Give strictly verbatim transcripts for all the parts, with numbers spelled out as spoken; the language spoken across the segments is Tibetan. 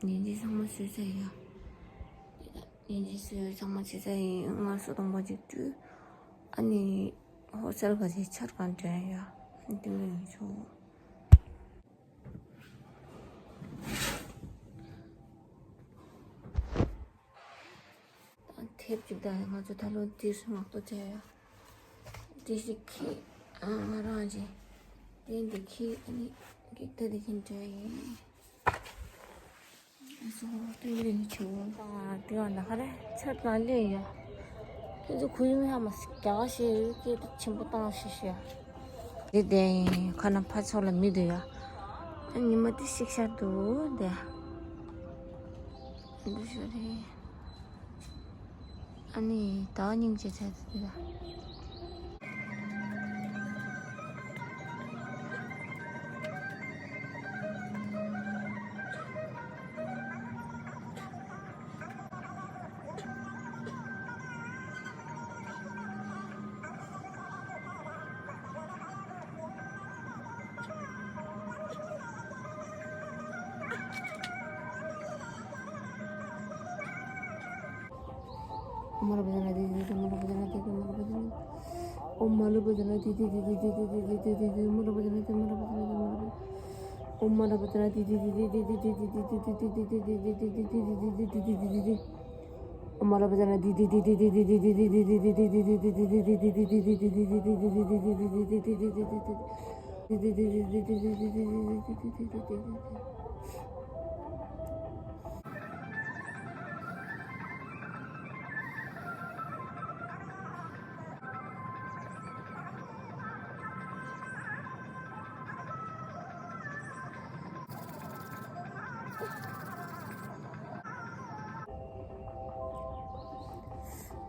ཉིན་གཅིག་ཚང་མ་བཟོས་ཚར་ཡ། ཉིན་གཅིག་བཟོས་ཚང་མ་བྱས་ཚར་ཡིན། སྔར་སོ་སྟོང་པ་གཅིག་བཀྲུས། ཨ་ནི་ཧོ་སེལ་ག་ཅིག་ཆར་གང་དྲན་ཡ། དེ་ལས་ཆོག་དེབ་ཅིག་དང་ང་ཚོ་ད་ལོ་འདིར་མང་པོ་བྱས་ཡ། འདི་ཞིག་ཁྱེར། ཨ། ང་རང་གི་དེ་འདི་ཁྱེར། ཨ་ནི་ཀིག་ད་འདི་ཁྱེར་འདྲ་ཡིན། ཨ་སོ་དེ་ལས་ཆེ་བོ་དང་དེ་བ་ན་ཧ་རེ་ཆར་ལ་ལས་ཡ། ཁྱེད་ཚོ་ཁུ་ཡུ་མི་ཧ་མ་སི་རྒྱ་ག་ཤེས་ཡོད་ཀྱི་དེ་ཆེན་པོ་བཏང་ཤེས་ཤེས་ཡ། འདི་དེ་ཁ་ན་ཕ་ཚོ་ལ་མི་འདུག་ཡ། ཨ་ཉི་མ་དེ་ཤིག་ཤར་འདུག་དེ། འདི་ཤོ་རེད། ཨ་ནི་ཟླ་བ་སྙིང་རྗེ་ཚ་ཚ་དེ་ལ།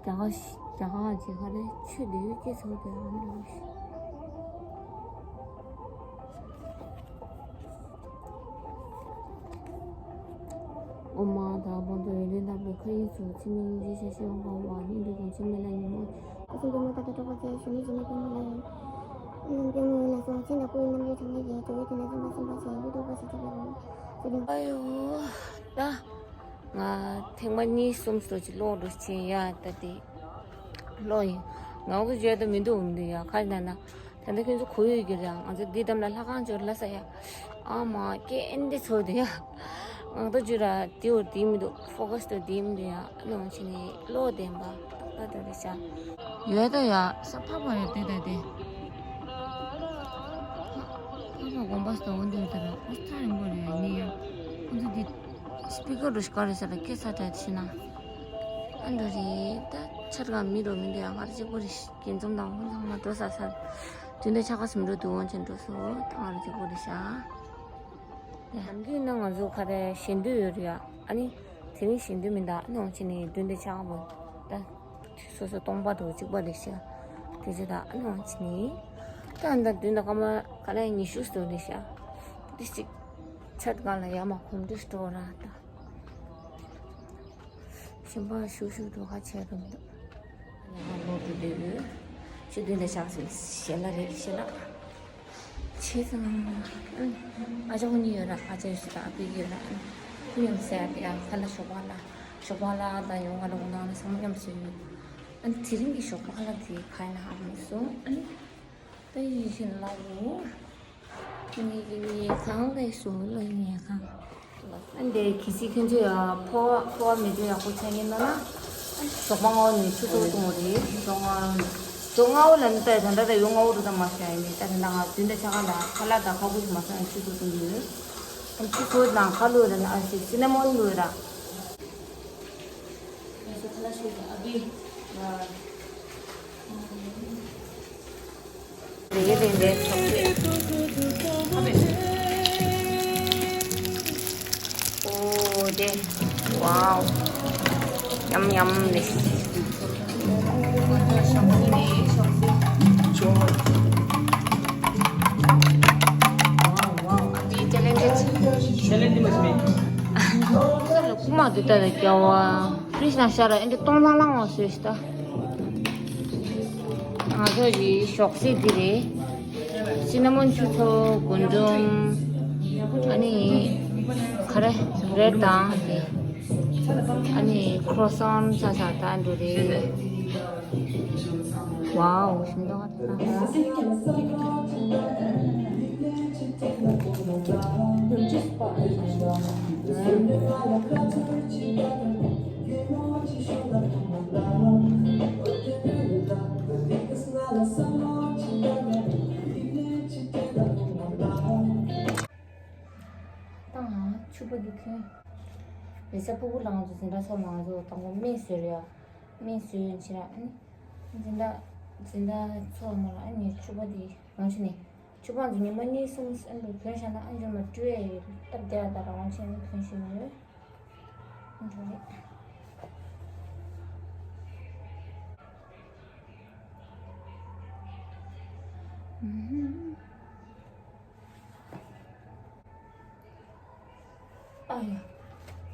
རྒྱ་གར་ཞིག་རྒྱ་གར་ཅིག་ག་རེ་ཆོས་འདི་ཡོད་སྐད་ཚོར་དེ་ཨ་འདྲ་བོ་ཞིག་ཨོཾ་མ་ཧཱ་ད་བྷ་དོ་ཡོན་ཏན་དམ་པའི་མཁའ་དབྱིངས་སུ་འཆི་མེད་སྙིང་རྗེའི་ཞལ་ཤེས་པ་འབར་བ། སྙིང་ཏོག་ཙམ་འཆི་མེད་ལ་ཉོན་མོངས། ཨ་ཙི་པུས་མོ་ལྟར་དུ་སྤྲོ་བ་བྱེད། གཞོན་ནུའི་གཞི་ནས་པུས་མོ་ལ་ཡོད། རྣམ་པའི་ངོ་བོ་ལ་སོགས་ཅི་འདྲ་སྐུ་ཡི་རྣམ་འགྲེལ་དྲང་ངེས་ཀྱི་ཇོ་བོའི་དུས་ན་བཙུན་པ་གསུམ་པ་བྱས་ཡུལ་རྟོགས་པ་ཞེས་བྱ་བའོ། ཨ་ཡོ། ད་ང་ཐེངས་མ་གཉིས་གསུམ་སོ་ཅིག་ཀློག་འགྲོ་ཕྱིན་ཡ། ད་དེ་ཀློག་ཡིན། ང་ཚོ་བརྗོད་དུ་མི་འདུག་མི་འདུག་ཡ། ག་རེ་ན་ན། ད་ལྟ་ཁྱོད་ཚོ་གོ་ཡོད་ཀྱི་རེད། ང་ཚོ་འདི་འདམ་ལ་ལྷ་ཁང་འབྱོར་ལ་ས་ཡ། ཨ་མ་སྐད་ཨེ་འདི་ཚོ་དེ་ཡ། ང་ཚོ་བརྗོད་ར་དེ་འོར་དེ་མི་འདུག་ཕོ་ཁ་སི་དེ་མི་འདུག་ཡ། ཨ་ནི་འོང་ཕྱིན་ནས་ཀློག་བདེན་པ་ཏག་ཏག་དེ་རེད་ཤག་ཡོད་ད་ཡ། ས་ཕག་པ་ཡོད་དེ་ད་དེ། ཕག་པ་དགོན་པ་སྟོང་འདི་ཡོད་ད་ར། ཨོ་ཐ་རིང་པོ་རེད་ཡ། ནི་ཡ། ཁོ་ཚོ་དེ་སི་པི་ཀར་རུ་ཤི་ག་རེ་ས་ར་སྐད་ས་དྲ་ཤི་ན། ཨ་འདྲ་རེད་ད། ཆར་གང་མི་འགྲོ་མི་འདུག་ཡ། ང་ར་གཅིག་པོ་རེད། དགེ་འཛོམས་དང་ཁོང་ཚང་མ་འགྲོ་ས་ས། དུས་འདི་ཆ་ག་སེམས་འགྲོ་འདུག་འོང་ཆེན་འགྲོ་སོ། ད་ང་ར་གཅིག་པོ་རེད་ཤག་ཡ། ནམ་རྒྱུན་ན་ང་ཚོ་ག་རེ་ཞེ་འདོད་ཡོད་རེད་ཡ། ཨ་ནི་དེ་རིང་ཞེ་འདོད་མི་འདུག་ཨ་ནི་འོང་ཆེན་ནི་དུས་འདི་ཆ་ག་པོ་ད། སོ་སོ་སྟོང་པ་དང་གཅིག་པ་རེད་ཤག་དེ་ཚོ་ད་ཨ་ནི་འོང་ཆེན་ནི། ད་ཨ་ད་དུས་འདི་སྐར་མ་ག་རེ་ཉི་ཤུ་སོ་རེད་ཤག་དེ་གཅིག་ཆར་གང་ལ་ཡ་མ་གོམ་འགྲོ་སྟོ་ར་ད། ཞིམ་པ་ཤུག་ཤུག་འགྲོ་ཁ་ཆེ་རུ་འདུག་ཡང་ལོག་ཏུ་སྡོད་ཡོད། ཆུ་དུས་འདི་ཆགས་སོང་ཞེ་ལ་རེད་ཞེ་ལ། ཆེ་ཙང་ཨ་ཅག་གཉིས་ཡོད་ར། ཨ་ཅག་ཡོད་ས་དང་ཨ་ཕ་གཉིས་ཡོད་ར། ཨ་ནི་ཁོ་མཉམ་ཟས་ཨ་ཕ་ཡ་ཁ་ལ་ཞོགས་པ་ལ་ཞོགས་པ་ལ་ད་ཡོང་ང་ལ་འོང་ན་ཚང་མ་མཉམ་ཟས་ཡོད། ཨ་ནི་དེ་རིང་གི་ཞོགས་པ་ལ་དེ་ཁ་ཡ་ན་ཧ་མ་སོང་། ཨ་ནི་ད་ཡིན་ཞིང་ལ་འོ། ངེད་ཀྱི་ཉལ་ཁང་ལས་སུ་ལ་ཉལ་ཁང་། ཨ་འདི་གལ་སྲིད་ཁྱོད་ཚོས་ཡ་ཕོ་བ་ཕོ་བ་མེ་ཏོག་ཡག་པོ་ཆགས་ཉན་ན་ན། ཞོགས་པ་སྔ་བོ་ནས་ཆུ་ཚོད་གཏོང་བ་རེད། ཞོགས་སྔ་བོ་ནས། ཞོགས་སྔ་བོ་ལ་ནི་ད་ད་ལྟ་ད་ཡོང་སྔ་བོ་རུ་ད་མ་ཤ་ཡིན་ནི་ད་དེ་འདྲ་ང་དུས་འདྲ་ཆ་ག་ལ་ཁ་ལག་དང་ཁ་ཁུ་ཞིག་མ་ཟ་ཡང་ཆུ་ཚོད་གཏོང་གི་ཡོད། ཨ་ཆུ་ཚོད་དང་ཁ་ལོ་ར་ན་ཨ་ཞིག་སི་ན་མོན་ལོ་ར། རེ་རེ་རེ་ཐོག་ཨོ་དེ། ཝའོ། ཉམ་ཉམ་རེ། ཁུ་མ་དུ་ལྟ་ལ་སྐྱ་བ། ཕྲིས་ན་ཤ་ར་ཨེ་འདྲ་སྟོང་ལྷང་ལྷང་བ་བཟོས་ཤི་ད། ང་ཚོ་གི་ཞོགས་ཟས་འདི་རེད། སི་ན་མོན་ཆུ་ཚོད་རྒུན་འབྲུམ། ཨ་ནི་ག་རེ། རེད་དང་། ཨ་ནི་ཁོ་རོ་སོན་ཆ་ཆ་ད་འགྲོ་རེད། ཝའོ། ཞིམ་མདོག་ཁ་ད། ད་ང་ཕྱུ་པ་འདི་གྱོན། རེས་གཟའ་ཕུར་བུ་ལ་ང་ཚོ་འཛིན་གྲྭ་ཚོགས་ལ་ང་ཚོ་དང་པོ་སྨན་བཟོས་རེད་ཡ། སྨན་བཟོས་ཕྱིན་ར་ཨ་ནི། འཛིན་གྲྭ་འཛིན་གྲྭ་ཚོགས་མ་ལ་ཨ་ནི་ཕྱུ་པ་འདི་རང་ཕྱུ་ནས། ཕྱུ་པ་ཚོ་ཉི་མ་གཉིས་གསུམ་ཨ་ནི་གྱོན་བཞག་ན་ཨ་འཇོན་མ་སྤྲོད་ཡ་ཡོད་སྟབས་བདེ་བ་དང་རང་ཕྱིན་ཨ་ནི་གྱོན་བཞིན་ཡོད། ཨ་འགྲོ་རེད། ཨུམ། ཨ་ཡ།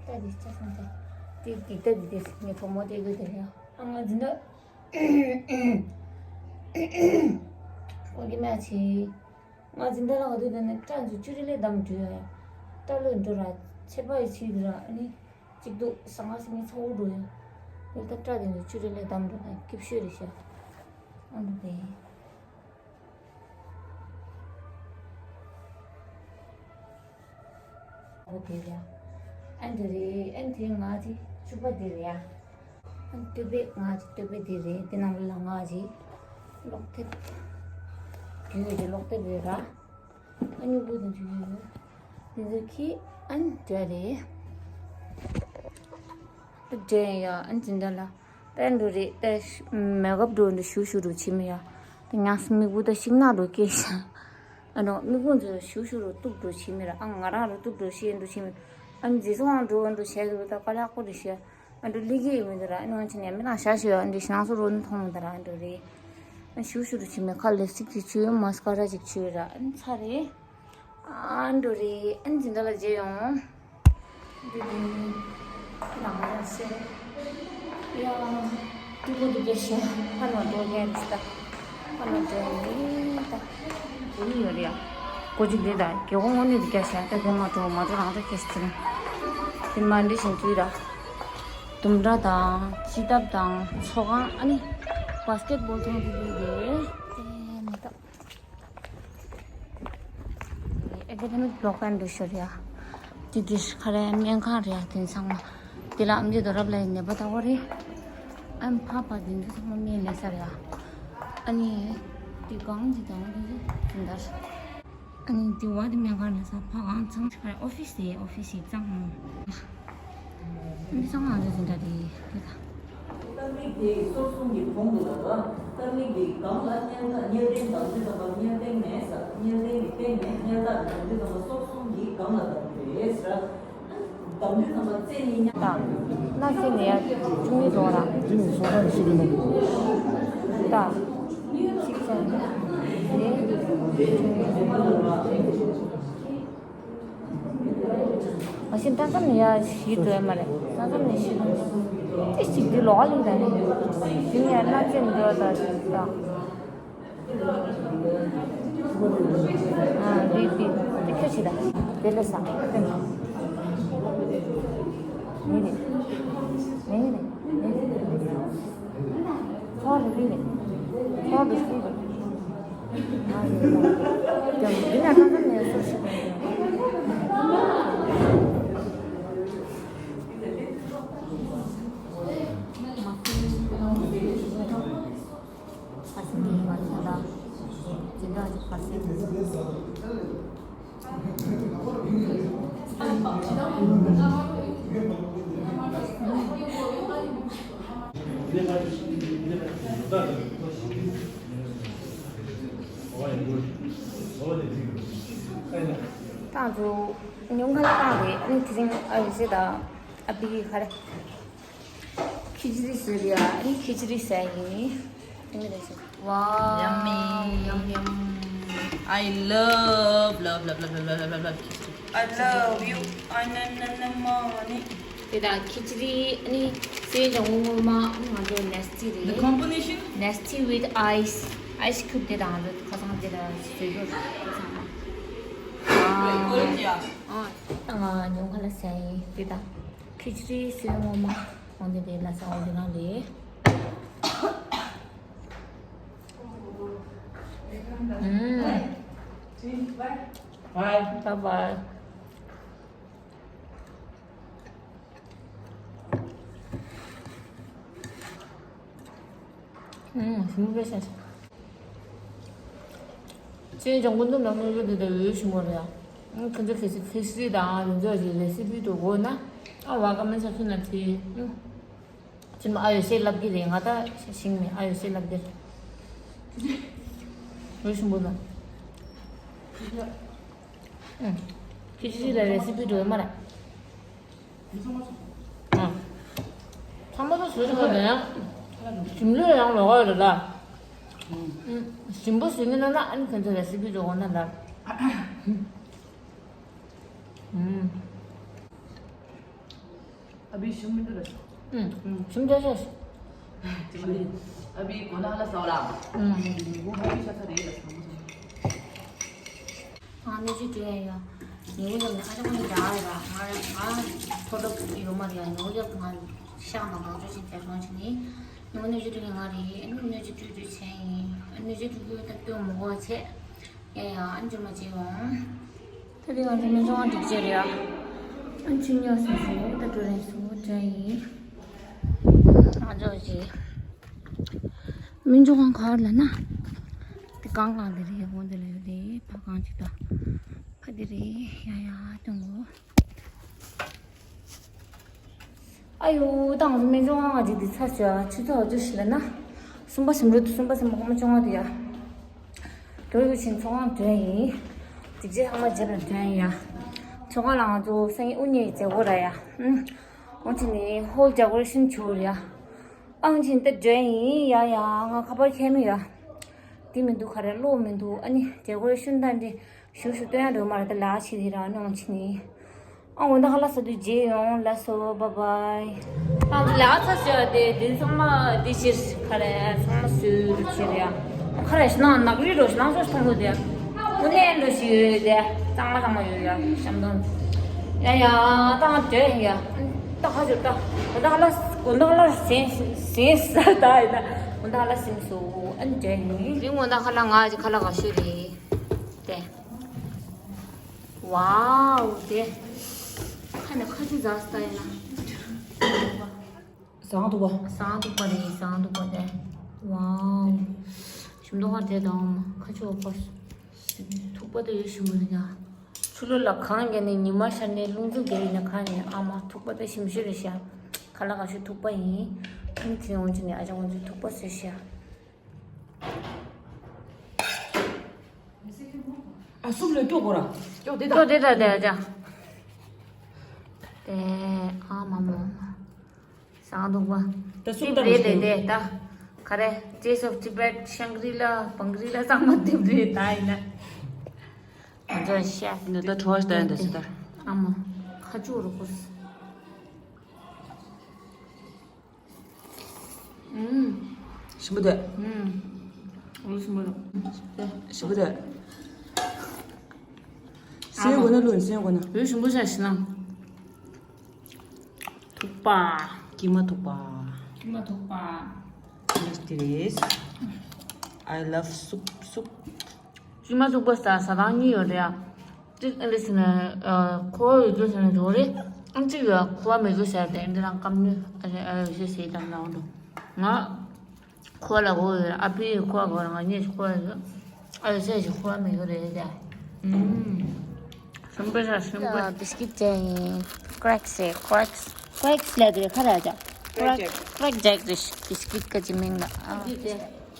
ད་འདི་ཆ་ཚང་ད། དེ་དེ་ད་འདི་དེ་ངའི་བུ་མོ་དེ་གི་དེ་ཡ། ཨ་ང་འཛིན་གྲྭ། ཨོ་གི་མ་ཆེ། ང་འཛིན་གྲྭ་ལ་ག་དུས་དེ་ནས་སྐྲ་འཛུགས་བཅུ་རེ་ལས་བསྡམས་འགྲོ་ཡ། སྐྲ་ལོས་འགྲོ་ར་ཚེ་པ་ཡི་ཆེད་དུ་ར་ཨ་ནི། གཅིག་ཏུ་ཟང་ངེ་ཟིང་ངེ་ཚ་བོ་འགྲོ་ཡ། ཡོད་ད་སྐྲ་དེ་ཚོ་བཅུ་རེ་ལས་བསྡམས་འགྲོ་ན་སྐྱིད་ཤོས་རེད་ཤག་ཨ་འདུག་པས། འོ་དེ་རེད། ཨ་འདི་རེད། ཨ་འདི་ང་ཅི་ཕྱུ་པ་འདི་རེད་ཡ། ཨ་སྟོད་པའི་ང་ཅི་སྟོད་པའི་འདི་རེད། དེ་ནང་ལ་ང་ཅི་ཀློག་དེབ། རྒྱུས་ཀྱི་ཀློག་དེབ་ཡོད་ར། ཨ་སྨྱུ་གུ་དེ་ཚོ་ཡོད། དེ་ཚོ་ཁྱི་ཨ་འདྲ་རེད། ཨ་འདྲ་ཡ། ཨ་འཛིན་གྲྭ་ལ། ད་འགྲོ་རེད་ད། མེག་ཨབ་འགྲོ་འདྲ་ཞུ་ཞུ་རུ་ཕྱིན་མི་ཡ། ད་ཉག་སི་མིག་བུ་ད་ཤིང་ནག་རུ་སྐྱེས་ཤག་ཨ་ནོ་མིག་བུ་ཚོ་ཞུ་ཞུ་རུ་གཏུབ་འགྲོ་ཕྱིན་མི་ར། ཨ་ང་རང་རུ་གཏུབ་འགྲོ་ཤེས་འགྲོ་ཕྱིན་མི། ཨ་མཛེས་སོང་ཨ་འགྲོ་འགྲོ་བྱས་འདུག་ད་དཀའ་ལས་ཁག་པོ་རེད་ཤག་ཨ་འགྲོ་ལི་གེ་ཡོད་མི་འདུག་ར། ཨ་ནོ་ཕྱིན་ནས་མི་ལང་ཤ་ཤི་ཡོད། ཨ་འདྲ་ཞེ་ནང་སོ་རུ་མཐོང་མི་འདུག་ར། ཨ་འགྲོ་རེད། ཨ་ཞུ་ཞུ་རུ་ཕྱིན་མི་ཁ་ལིབ་སི་ཊིག་ཅིག་བྱུགས། མ་སི་ཀ་ར་ཅིག་བྱུགས་ར། ཨ་ཚར་རེད། ཨ་འགྲོ་རེད། ཨ་འཛིན་གྲྭ་ལ་མཇལ་ཡོང་། འདི་ནི་ནང་ལ་སེ། ཡ། འདི་མོ་འདི་རྒྱ་ཤ་ཧ་ལ་འགྲོ་རྒྱ་རེད་ད། ཧ་ལ་འགྲོ་རེད་ད། འདི་ནི་ཡོད་རེད་ཡ། གོ་ཅི་འདི་ད་རྒྱ་གོ་དངོས་གནས་འདི་རྒྱ་ཤ་ད། དེ་མ་འགྲོ་མ་འགྲོ་རང་འགྲོ་ཁེ་སི་ཚིམ། དེ་མ་འདི་བཞིན་དུས་ར། ལྡུམ་ར་དང་སྤྱི་ཐབ་དང་ཚོགས་ཁང་། ཨ་ནི་བྷ་སི་ཀེ་ཊི་བྷོལ་ཐོང་དེ་དེ་དེ་དེ་མི་ད། ཨེ་ཀ་ཌེ་མིག་བྷི་ལོག་ཀ་འགྲོ་ཤོར་ཡ། དེ་དེ་ཁ་རེ་སྨན་ཁང་རེད་ཡ། དེ་ཚང་མ་དེ་ལ་ཨམ་ཆི་དོ་རབ་ལ་ཡི་ནད་པ་ལྟ་བུ་རེད། ཨམ་ཕ་པ་དེ་ཚོ་ཚང་མ་སྨན་ལས་ས་རེད་ཡ། ཨ་ནི་དེ་གང་དེ་དང་དེ་ཚོ་དེ་འདྲ། ཨ་ནི་དེ་བ་དེ་སྨན་ཁང་རེད་ས། ཕ་གང་ཚང་ཁ་རེ་ཨོ་ཕི་སི་དེ་ཨོ་ཕི་སི་ཡི་གཙང་མ། མི་ཚང་མ་འདི་འདྲ་རེད་དེ་ད། ཏར་མིག་དེ་སོར་གསུམ་གྱི་གོང་དུ་ལ་ལ། ཏར་མིག་དེ་གང་ལ་དམྱལ་ན་དམྱལ་སྟེང་དང་དུས་ཙམ་པ་དམྱལ་སྟེང་ནས་ཟ། དམྱལ་སྟེང་གི་སྟེང་ནས་དམྱལ་ཐག་གི་དང་དུས་ཙམ་པ་སོར་གསུམ་གྱི་གང་ལ་དང་དུས་རེད་ཟེར། དང་དུས་ཙམ་པ་རྩེ་གཉིས་མཉམ། ད་སྣ་རྩེ་ནས་ཡར་བཅུ་གཉིས་འགྲོ་བ་ར། འདི་ནི་སོ་ཁ་ནས་ཤི་བའི་ནང་དུ། ད་གཅིག་ཙམ་ནས་བཅུ་གཉིས། མ་གཞི་ད་ཙམ་ནས་ཡར་བཞི་འགྲོ་ཡ་མ་རེད། ད་ཙམ་ནས་བཞི་འགྲོ། ཏི་ཞིག་འདི་ལོག་ལིང་ད་ནི། འདི་ནས་ཡར་སྣ་རྩེ་འགྲོ་ད་ད། ཨ་འདི་འདི་འདི་ཁྱོད་བྱེད་ད། དེ་ལས་ས་ཏན། མི་རེད། མི་རེད། མི་རེད། ཚོགས་རེད་མི་རེད། ཚོགས་རེད་མི་རེད། ཏང་ཚོ་ཉུང་ཁ་ལ་བཏང་རེད། ཨ་ནི་དེ་རིང་ཨ་ཡོད་ཟེར་ད། ཨ་བི་གི་ཁ་རེ། ཁི་ཅི་རི་ཟེར་ཡ། ཨ་ནི་ཁི་ཅི་རི་ཟེར་ཡིན། ཨ་ནི་རེད་ཟེར། Wow. Yummy, yum, yum. I love, love, love, love, love, love, love, love khichdi. I love you. I na na na money. དེ་དག་ཁི་ཅི་རི། ཨ་ནི་སེ་ལ་འོ་ངོ་མ། ཨ་ནི་ང་ཚོ་ནེ་སི་ཊི་རེད། The combination? Nestea with ice, ice cube དེ་དག་ང་ཚོ་ཁ་སང་དེ་ལ་བཟོས་འདུག་ཁ་སང་། ང་ཉུང་ཁ་ལ་ཟ་ཡིན་དེ་དང་། ཁི་ཅི་རི་སོན་ངོ་མ། འོན་ཏེ་དེ་ལ་ཟ་འོན་ཏེ་ན་ལེ། Bye. Bye bye. ཞིམ་པོ་དཔེ་ཤ་ཤ། ཅེན་ཅང་ཀུན་ཏུ་ནང་མི་རུ་དེ་དེ་འོས་ཞིམ་པོ་རེད་ཡ། ཁྱོད་ཚོ་ཁེ་སི་ཁེ་སི་དང་རིན་ཚོ་ཞིག་ལས་སི་པི་དུ་གོ་ན། ཨ་བ་ཀ་མན་ཆ་ཁྱོད་ན་དེ། ཅི་མ་ཨ་ཡོ་ཤེས་ལབ་ཀྱི་རེད། ང་ད་ཤིང་མེད། ཨ་ཡོ་ཤེས་ལབ་ཀྱི་རེད། འོས་ཞིམ་པོ་ན། ཁྱེད་ཀྱིས་ལ་རེ་སི་པི་འགྲོ་མ་ར། ཚང་མ་ཚོ་བཟོས་ཆོག་པ་དང་ཡང་། ཞིམ་ལོས་ཡང་ལོག་ཡོད་ལ། ཞིམ་པོ་བཟོས་ངེས་ན་ན་ཨ་ནི་ཁྱོད་ཚོ་རེ་སི་པི་འགྲོ་འོང་ན་ལ། ཨ་བི་ཞུམ་མི་འདུག་ལ། ཞུམ་རྒྱག་ཤོག། ཨ་བི་གོ་ན་ཧ་ལ་ས་བ་ལ། ཨ་བི་ཤ་ཚ་རེད་ལ་ས་མོ་ས། ང་གནས་ཚུལ་དྲན་ཡ། ཉི་འོ་ཡབ་ནི་ཨ་ཅག་ཁོང་རྒྱ་ཡ། ང་ང་ཐོ་ཐོ་ཡོད་མ་རེད་ཡ། ཉི་འོ་ཡབ་ང་ཤག་མ་གང་ཚོད་ཞིག་རྒྱ་གང་ཞིག་ནི། ཉི་འོ་གནས་ཚུལ་དྲན་ང་རེད། ཨ་ནི་གནས་ཚུལ་དྲུད་དྲུད་བྱས་ཡིན། ཨ་གནས་ཚུལ་དྲུད་དྲུད་ད་སྟོན་མི་གོ་བྱས། ཡ་ཡ། ཨ་ནི་ཇོ་མ་བྱས་ཡོང་། ད་དེ་ང་ཚོ་མི་ཚོ་ང་འགྲིག་ཅེས་རེད་ཡ། ཨ་ནི་ཆུ་ཉོ་སོང་སོང་། ད་འགྲོ་རན་སོང་། དྲན་ཡིན། ང་ཚོ་ཞིག་མི་འཇོག་ཁང་ག་རེ་ལབ་ན། དེ་གང་གང་དེ་རེད། ཡ་གོང་དེ་ལ་ཡོད་དེ་ཕ་གང་ཅིག་ད། ཕ་དེ་རེད་ཡ། ཡ་སྟོན་གོ། ཨ་ཡོ་ད་ང་ཚོ་མི་འཇོག་ཁང་ག་ཅིག་དེ་ཚར་ཤག་ཆུ་ཚོད་ཨ་ཅོ་ཞིག་ལབ་ན། གསུམ་པ་གསུམ་རེད་འདུག་གསུམ་པ་གསུམ་པ་སྐར་མ་བཅོ་ལྔ་དེ་ཡ། དོ་ཡོ་ཆེན་ཚོགས་ཁང་དོན་ཡིན། དེ་རྗེས་ཚང་མ་རྗེས་ལ་དོན་ཡིན་ཡ། ཚོགས་ཁང་ལ་ང་ཚོ་སང་ཉིན་དབུ་བརྙེས་མཛད་སྒོ་ར་ཡ། ཨང་ཆི་ནི་ཧོལ་རྒྱ་སྒོར་ཤིན་ཆུ་ར་ཡ། ཨང་ཆི་ནི་ད་འདྲ་ཡིན་ཡ་ཡ། ང་ཁ་པར་ཁྱེར་མེད་ཡ། དེ་མི་འདུག་ག་རེ་གློག་མི་འདུག་ཨ་ནི་རྒྱ་སྒོར་ཤུན་ད་འདྲི་ཞུ་ཞུ་སྟོན་ཡ་འགྲོ་མ་རེད། ད་ལགས་ཆི་དེ་ར་ནང་ཆི་ནི། ཨང་འོ་ད་ཁ་ལག་ཟ་དུས་རྗེས་ཡོང་། ལགས་སོ། བཱའི་བཱའི། ཨང་ལགས་ཚ་ཟེར་བ་དེ་དེ་ཚང་མ་དེ་ཕྱིར་ག་རེ་ཚང་མ་སུ་རུ་ཕྱིར་ཡ། ཁ་རེ་ཤི་ན་ནག་རི་རོ་ཤི་ན་སོ་ཤི་ཐོང་རུ་དེ། ཨུ་ནེ་འགྲོ་ཞིག་ཡོད་དེ་གཙང་མ་གཙང་མ་ཡོད་ཡ། ཤམ་དང་། ཡ་ཡ་ཏང་དེ་ཡ། ཏ་ཁ་ཞོ་ཏ། གོ་ད་ལ་གོ་ད་ལ་སེན་སེན་ས་ད་ཡིན་ན་གོ་ད་ལ་སེན་སོ། ཨན་དེ་ནི་རིང་གོ་ད་ཁ་ལ་ང་ཅི་ཁ་ལ་ག་ཤོད་རེད་དེ། ཝའོ་དེ། ཁ་ནས་ཁ་ཆུ་ཟག་ས་ཡིན་ན། ཟངས་དུག་པ། ཟངས་དུག་པ་རེད། ཟངས་དུག་པ་རེད། ཝའོ། ཞིམ་མདོག་ཁ་དེ་དང་ཁ་ཆུ་འོ་ཁོ། ཐུག་པ་དེ་ཡོད་ཞིམ་པོ་རེད་ཡ། ཆུ་ལོ་ལ་གང་རྒྱ་ནས་ཉི་མ་ཤར་ནས་རླུང་འཚུབ་རྒྱ་ཡིན་ན་གང་ནས་ཨ་མ་ཐུག་པ་དེ་ཞིམ་ཤོས་རེད་ཤག་ཁ་ལག་ག་ཤོད་ཐུག་པ་ཡིན། ཨ་ནི་དེ་འོང་ཆུ་ནས་ཨ་ཅག་ང་ཚོས་ཐུག་པ་བཟོས་ཤག་ཨ་སུབ་ལ་སྐྱོ་གོ་ར། སྐྱོ་དེ་དང་། སྐྱོ་དེ་དང་དེ་ཨ་ཅག་དེ་ཨ་མ་མོ། ཟངས་དུག་པ། ད་སུབ་ལྟ་རེད་དེ་དེ་ད། ག་རེ། Taste of Tibet, Shangri-La, Bangri-La ཚང་མ་དེབ་རེད་ད་ཡིན་ན། ང་ཚོ་ཤ། འདི་ད་ཁྲོ་བ་ཞིག་ལྟ་ཡིན་ད་ཟེར་ད། ཨ་མ། ཁ་ཆུ་རུ་ཁུ། ཨུམ། ཞིམ་པོ་འདུག་ཨུམ། འོ་ཞིམ་པོ་འདུག་ཞིམ་པོ་འདུག་སེན་གོ་ན་ལོན་སེན་གོ་ན། འོ་ཞིམ་པོ་ཤ་ཞིམ་ལང་། ཐུག་པ། ཀི་མ་ཐུག་པ། ཀི་མ་ཐུག་པ། Yes, it is. I love soup, soup. ཀི་མ་ཐུག་པ་ཟ་ཟ་སྟངས་གཉིས་ཡོད་རེད་ཡ། གཅིག་ཨ་ལེ་ཟེར་ན་ཁོ་བོ་ཡོད་རྒྱུ་ཟེར་ན་འགྲོ་རེད། ཨང་གཅིག་ཡོད་ཁོ་བོ་མེད་རྒྱུ་ཟེར་ཏེ་འདི་རང་སྐམ་ནུས་ཨ་ལེ་ཨ་ལེ་ཟེར་ཟེར་དང་ལའོ་འགྲོ། ང་ཁོ་བོ་ལ་གོ་ཡོད། ཨ་ཕི་ཁོ་བོ་གོ་ར་ང་གཉིས་ཁོ་བོ་ཡོད། ཨ་ལེ་ཟེར་ཞིག་ཁོ་བོ་མེད་རྒྱུ་རེད་ཡ། ཨུམ། ཤིང་པོ་ཤ་ཤིང་པོ། ཨ་བི་སི་ཀིཊ་ཅན་ཡིན། ཀྲེག་སི་ཀྲེག་སི་ཀྲེག་སི་ལབ་དེ་ཁ་ར་ཅག་ཀྲེག་ཀྲེག་ཀྲེག་ཇེག་རེད། བི་སི་ཀིཊ་ག་ཅི་མིང་ལ་ཨ། འདི་དེ་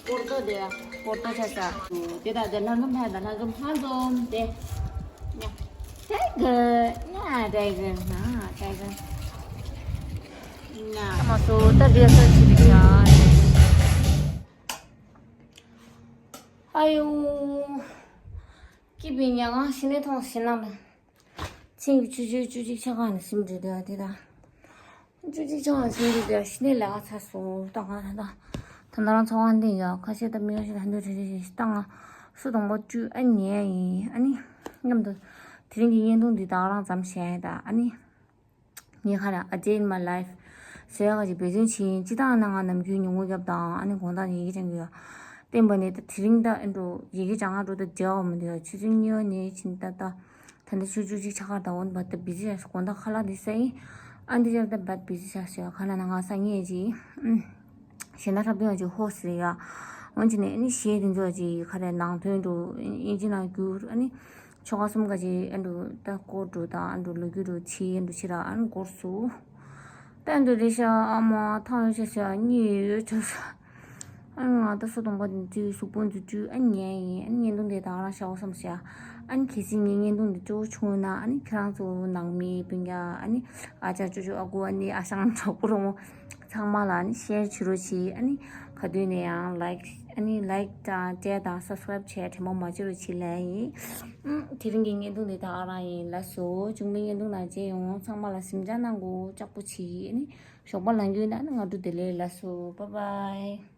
པོར་ཏོ་དེ་པོར་ཏོ་ཆ་ས། དེ་དག་དེ་ལྷ་འཛོམས་ཧ་ད་ལྷ་འཛོམས་ཧ་འཛོམས་དེ། ཉ་ཊའི་གར་ཉ་ཊའི་གར་ན་ཊའི་གར་ཉ། མ་སོ་ད་རེས་ས་ཞིག་རེད་ཤག་ཨ་ཡོ། སྐྱིད་པའི་ཉ་གང་ཞི་ནས་མཐོང་ཞི་ན་མ། ཚིང་གི་ཆུ་ཆུ་ཆུ་ཅིག་ཆ་གང་ནས་སིམ་འདྲེ་དེ་དེ་དང་། ཆུ་ཅིག་ཆ་གང་ནས་སིམ་འདྲེ་དེ་ཞི་ནས་ལས་ཀ་ཚར་སོང་ད་གང་ད་ད་ད་རང་ཚོ་གང་འདི་ཡ་ཁ་ཤས་ད་མི་ཡོང་ཞིག་ད་འདོད་ཆེ་ཆེ་ཞིག་ད་ང་སུ་དང་པོ་བཅུ་ཨ་ཉལ་ཡིན་ཨ་ནི་མཉམ་དུ་ དེ་རིང་གི་བརྙན་ཐུང་འདི་ད་ག་རང་ཙམ་བཤད་ཡ་ད། ཨ་ནི་ངས་ཁ་ལ་A day in my life ཟེར་ཡ་ག་ཅིག་འབད་བརྩོན་བྱེད་ཡིན། སྤྱིར་བཏང་ན་ང་ནམ་རྒྱུན་ཉུང་ངུ་རྒྱབ་དང་། ཨ་ནི་དགོང་དག་ནས་ཡི་གེ་སྦྱང་གི་ཡོད། བསྟན་པ་ནས་ད་དེ་རིང་ད་ཨ་འགྲོ་ཡི་གེ་སྦྱང་ང་འགྲོ་ད་འབྲེལ་བ་མི་འདུག་ཡ། ཆུ་ཚོད་གཉིས་པ་ནས་ཕྱིན་ད་ད། ད་ལྟ་ཆུ་ཚོད་གཅིག་ཆགས་ཀ་ད་འོན་པ་ད་བི་ཟི་ཆགས་སོང་། དགོང་དག་ཁ་ལག་འདི་ཟ་ཡིན། ཨ་འདི་ཡར་ད་བད་བི་ཟི་ཆགས་སོང་ཡ། ཁ་ལག་ནང་ང་ས་ངེས་ཅིག་ཨུམ། གཞན་དག་འཁྲབ་སྟོན་ཡང་ཅིག་ཧོ་ཟེར་ཡ། འོན་ཅི་ནས་ཨ་ནི་གཞས་དེ་ཚོ་ཅིག་ག་རེ་ནང་དོན་དུ་དབྱིན་ཇི་ནང་བསྒྱུར། ཨ་ནི་ཆོ་ག་གསུམ་ཀ་ཅིག་ཨ་འདྲུ་ད་སྐོར་འགྲོ་དང་། ཨ་འདྲུ་ལོ་རྒྱུས་འགྲོ་ཕྱི་ཨ་འདྲུ་ཕྱི་ར་ཨ་ནི་སྐོར་སུ། ད་ཨ་འདྲུ་རེ་ཤ་ཨ་མ་ཐང་ཡོད་ཤ་ཤ་གཉིད་ཡོད་ཆོག་ཤ། ཨ་ང་ད་སོ་སྟོང་པ་འདི་བཅུ་གཟུགས་པོ་འདི་བཅུ་ཨ་ཉན་ཡིན། ཨ་ཉན་དུང་དེ་དང་རང་ཤ་བ་བསམ་ཤ། ཨ་ནི་གལ་སྲིད་ངའི་ཉན་དུང་འདི་སྤྲོ་བོ་བྱུང་ན། ཨ་ནི་ཁྱེད་རང་ཚོ་ནང་མི་སྤུན་ཀྱག་ཨ་ནི་ཨ་ཅག་ཅོ་ཅོ་ཨ་ཁུ་ཨ་ནི་ཨ་ཞང་གྲོགས་པོ་རོང་ཚང་མ་ལ་ཨ་ནི་ཤེར་བྱེད་རོགས་གྱིས། ཨ་ནི་ག་དུས་ནས་ཡང་ལའིག་ཨ་ནི་ལའིག་དང་ཅེར་དང་སབ་སི་ཀ་རབ་བྱས་དྲན་པ་མ་བརྗེད་རོགས་གྱིས་ལན་ཡིན། ཨུམ། དེ་རིང་གི་ཉན་དུང་འདི་དང་རང་ཡིན། ལགས་སོ། གཅུང་མོའི་ཉན་དུང་ནང་མཇལ་ཡོང་། ཚང་མ་ལ་གཟིམ་འཇག་གནང་དགོས། ལྕགས་པོ་བྱིས། ཨ་ནི་ཞོགས་པ་ལངས་རྒྱུ་ཡིན་ན་ཨ་ནི་སྔ་དྲོ་བདེ་ལེགས། ལགས་སོ། Bye bye།